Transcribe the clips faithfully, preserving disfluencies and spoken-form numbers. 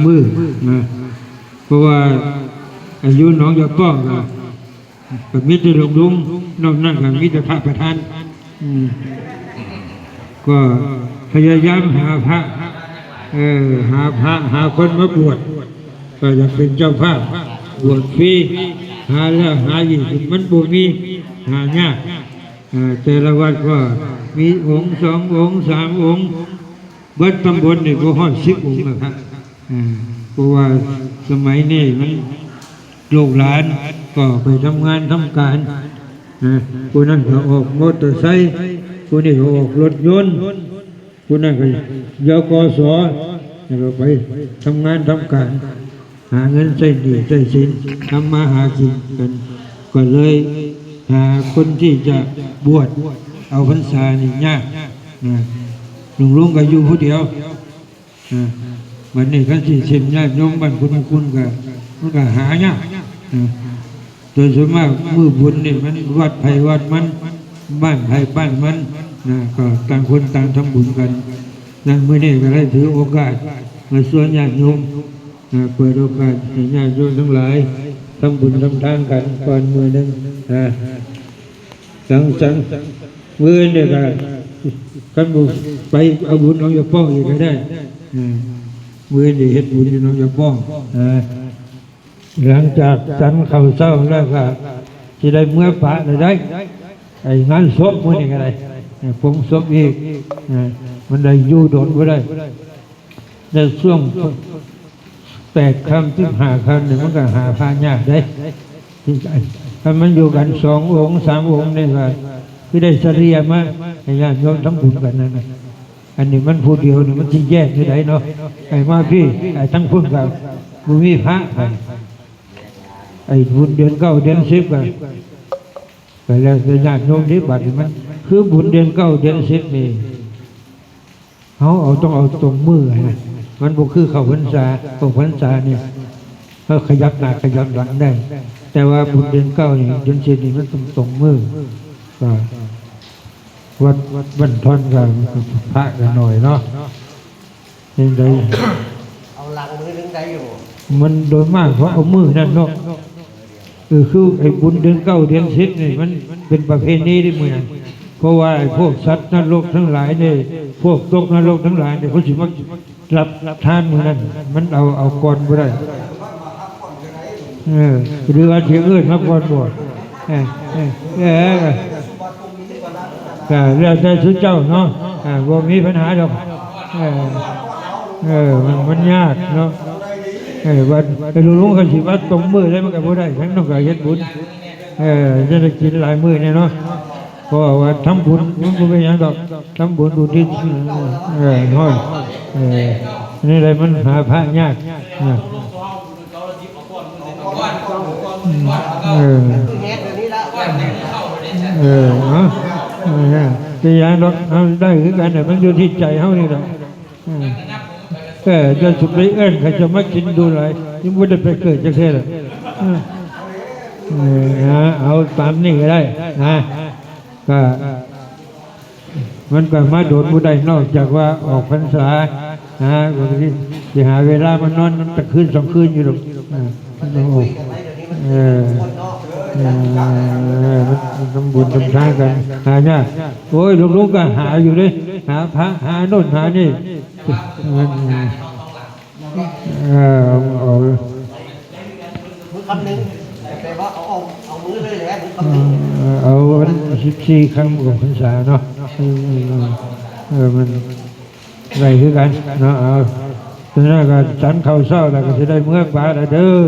มือนะ เพราะว่าอายุหนองยาป้องก็ก็มีแต่หลวงลุงนอกนั้นก็มีแต่พระประธาน อืม ก็พยายามหาพระ เออ หาพระ หาคนมาบวช ก็อยากเป็นเจ้าภาพ บวชฟรี หาแล้วหาอีก มันบ่มี หายาก เอ่อ แต่ละวัดก็มีองค์สององค์สามองค์ เบิดตำบลนี่บ่ฮอดสิบองค์นะครับ อ่า เพราะว่าสมัยนี้มัน ลูกหลานก็ไปทำงานทำการนะ ผู้นั้นก็ออกมอเตอร์ไซค์ ผู้นี้ก็ออกรถยนต์ ผู้นั้นก็ ยกส แล้วก็ไปทำงานทำการ หาเงินใช้หนี้ใช้สิน ทำมาหากินกัน ก็เลยหาคนที่จะบวชเอาพรรษานี่ยากนะ หลวงลุงก็อยู่ผู้เดียว อ่า บัดนี้คันสิเซ็นญาติโยมบ้านคุณคุณก็ มันก็หายาก อ่า โดยส่วนมากมื้อบุญนี่มันวัดไผวัดมัน บ้านไผบ้านมัน นะ ก็ต่างคนต่างทำบุญกัน นั้นมื้อนี้ก็ได้ถือโอกาสมาชวนญาติโยม นะ เปิดโอกาสให้ญาติโยมทั้งหลายทำบุญทำทานกันก่อนมื้อหนึ่ง นะ สังสรรค์ มื้อนี้ก็ คันบ่ไปเอาบุญหนองยาป้องอีกก็ได้ อ่า มื้อนี้เฮ็ดบุญอยู่หนองยาป้อง อ่า หลังจากฉันข้าวเช้าแล้วก็สิได้เมือปะแล้วได้ ไอ้งานศพมื้อนี้ก็ได้ อ่า ปลงศพอีก อ่า มันได้อยู่โดนบ่ได้ ในช่วงแปดค่ำสิบห้าค่ำนี่มันก็หาพระยากเด้ ถ้ามันอยู่กันสององค์สามองค์นี่ก็คือได้เฉลี่ยมาให้ญาติโยมทำบุญกันนั่นน่ะ อันนี้มันผู้เดียวนี่มันสิแยกอยู่ไดเนาะ ไอ้มาพี้ ไอ้ทั้งพุ้นก็บ่มีพระไป ไอ้บุญเดือนเก้าเดือนสิบก็ ก็แล้วแต่ญาติโยมที่บัดนี้มัน คือบุญเดือนเก้าเดือนสิบนี่ เฮาเอา ต้องเอาตรงมื้อนะ มันบ่คือเข้าพรรษา เข้าพรรษานี่ เฮาขยับหน้าขยับหลังได้ แต่ว่าบุญเดือนเก้านี่ เดือนสิบนี่มันต้องตรงมื้อ ก็วัด วัดบ้านท่อนก็พระก็น้อยเนาะ จั่งใด เอาหลังมื้อหนึ่งได้อยู่ มันโดยมากเขาเอามื้อนั่นเนาะ เออ คือไอ้บุญเดือนเก้าเดือนสิบนี่มันเป็นประเพณีที่มื้อนั้น เพราะว่าไอ้พวกสัตว์นรกทั้งหลายนี่ พวกตกนรกทั้งหลายนี่ เขาสิมารับทานมื้อนั้น มันเอา เอาก่อนบ่ได้ เออ หรือว่าสิเอิ้นมาก่อนบ่ เออ เออ เออ ก็แล้วแต่ซุเจ้าเนาะ อ่า บ่มีปัญหาดอก เออ เออ มัน มันยากเนาะ เออ ว่า แต่ลุงๆ เขาสิว่าตรงมื้อเลยมันก็บ่ได้ ทั้งนั้นก็เฮ็ดบุญ เออ จะได้กินหลายมื้อแน่เนาะ เพราะว่าทำบุญมันบ่เป็นหยังดอก ทำบุญอุทิศ เออ น้อย เออ นี่แหละมันหาพระยากนะ อืม เออ เออ เนาะ เออ แต่อย่างดอก เอาได้คือกันน่ะ มันอยู่ที่ใจเฮานี่แหละ อืม เออ จะสุดไปเอิ้น เขาจะมากินดูหลาย ยังบ่ได้ไปเกิดจักเทื่อเลย อืม เออ นะ เอาตามนี่ก็ได้ นะ ก็ มันก็มาโดนบ่ได้ นอกจากว่าออกพรรษา นะ ก็สิ สิหาเวลามานอนนำจักคืนสองคืนอยู่ดอก อ่า โอ้ เออ เออ มัน มันทำบุญทำทานกัน หายาก โอ้ย ลุงๆ ก็หาอยู่เด้ หาพระ หาโน่นหานี่ มัน เออ เอา มื้อค่ำหนึ่ง แต่ว่าเอา เอา เอามื้อเลยแหละ มื้อค่ำหนึ่ง เออ เอาวันสิบสี่ค่ำของพรรษาเนาะ เออ เออ มันได้คือกันเนาะ เอา ฉะนั้นก็ฉันข้าวเช้าแล้วก็สิได้เมือปะแล้วเด้อ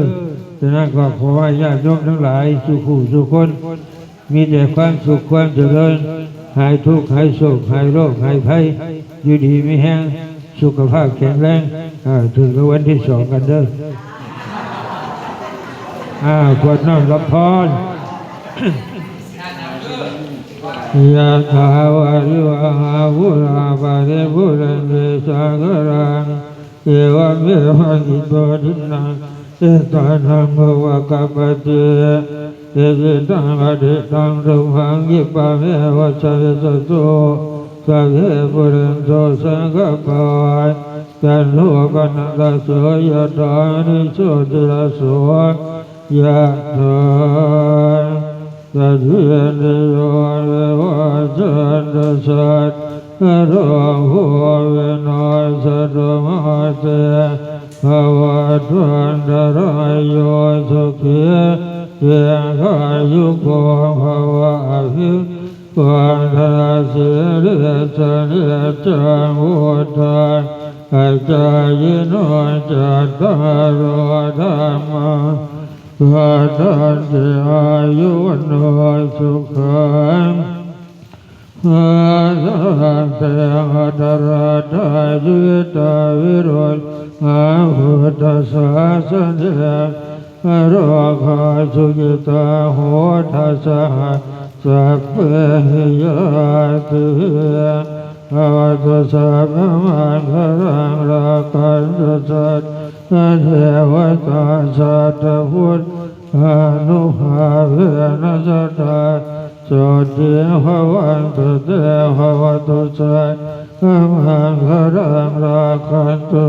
ฉะนั้นก็ขอให้ญาติโยมทั้งหลายสู่ผู้สู่คน มีแต่ความสุขความเจริญ หายทุกข์หายโศกหายโรคหายภัย อยู่ดีมีแฮง สุขภาพแข็งแรง อ่า ถืกรางวัลที่สองกันเด้อ อ่า ขวดน้ำรับพร ยะถาวาริวะหาปูราปะริปูเรนติสาคารัง เอวะเมวะอิโตทินนัง เปตานังอุปกัปปติ อิจิตังปฏิตังตุมหัง ขิปปะเมวะสะมิชฌันตุ สัพเพปูเรนตุสังกปปา Cando paṇṇaraso yathā, maṇi jotiraso yathā. Sabbītiyo vivajjantu, sabbarogo vinassatu, mā te bhavatvantarāyo, sukhī dīghāyuko bhava. Abhivādanasīlissa niccaṃ vuḍḍhā pacāyino, cattāro dhammā vaḍḍhanti, āyu vaṇṇo sukhaṃ balaṃ. Attamaddaṃ atthaladdhaṃ, jīvitā viruḷhā buddhasāsane, arogā sukhitā hotha, saha sabbehi ñātibhi. Bhavatu sabbamaṅgalaṃ, rakkhantu sabbadevatā, sabbabuddhānubhāvena, sadā sotthī bhavantu te. Bhavatu sabbamaṅgalaṃ, rakkhantu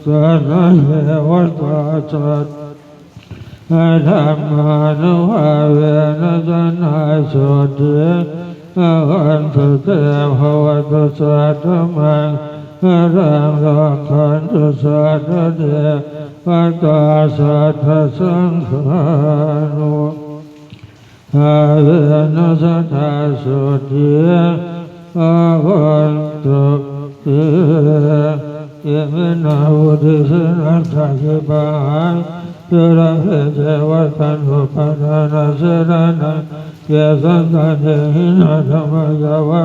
sabbadevatā, sabbadhammānubhāvena, sadā sotthī bhavantu te. Bhavatu sabbamaṅgalaṃ, rakkhantu sabbadevatā, sabbasaṅghānu bhāvena, sadā sotthī bhavantu te. Iminā buddhasīlissa khippaṃ sambhāveyya, sūrapi ceva taṇhupādānachedanaṃ, ye santāne hīnā dhammā, yāva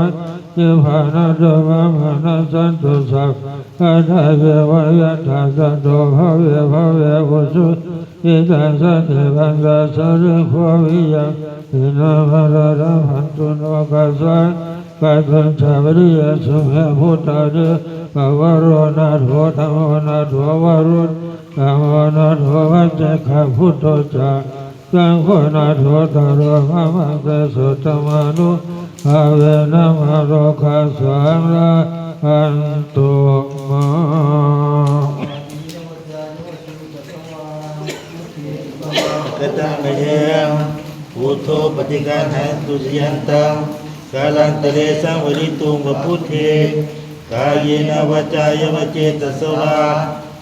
nibbānato pamāṇaṃ, santo sabbadāpivayyathā, santo bhave bhave ujucittaṃ, santi passa saddhiṃ, kho viya vinā mattā, labhantu nokāsaṃ kātuñca. Viriyesu me buddhādhipavaro nātho, dhammo nātho varuttamo, nātho paccekabuddho ca, saṅgho nāthottaro mamaṃ, tesottamānubhāvena, mārokāsaṃ labhantu mā. Kataṃ mayā yaṃ buddho, paccekabuddho ca yantaṃ, kālantare saṃvarituṃ va buddhe, kāyena vācāya va cetasā vā,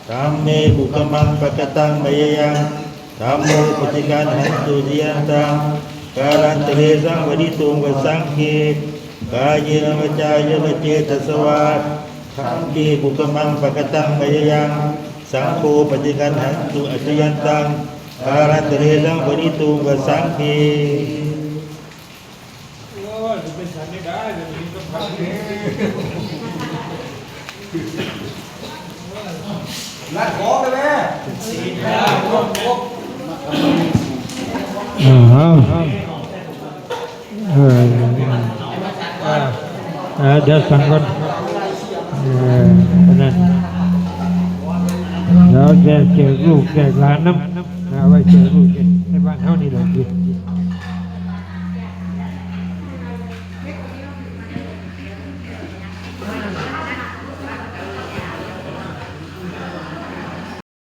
dhamme kukammaṃ pakataṃ mayā yaṃ, dhammo paccekabuddho ca yantaṃ, kālantare saṃvarituṃ va saṅghe, kāyena vācāya va cetasā vā, saṅghe kukammaṃ pakataṃ mayā yaṃ, saṅgho paccekabuddho ca yantaṃ, kālantare saṃvarituṃ va saṅghe. โอ้ย จะเป็นฉันไม่ได้ เดี๋ยวนี้ก็พัก รัดคอไปแม่ อ่าฮะ เออ อ่า อ่า เดี๋ยวสั่งก่อน เออ นั่น เดี๋ยวแจก แจกลูก แจกหลานนำ เอาไว้แจกลูก แจก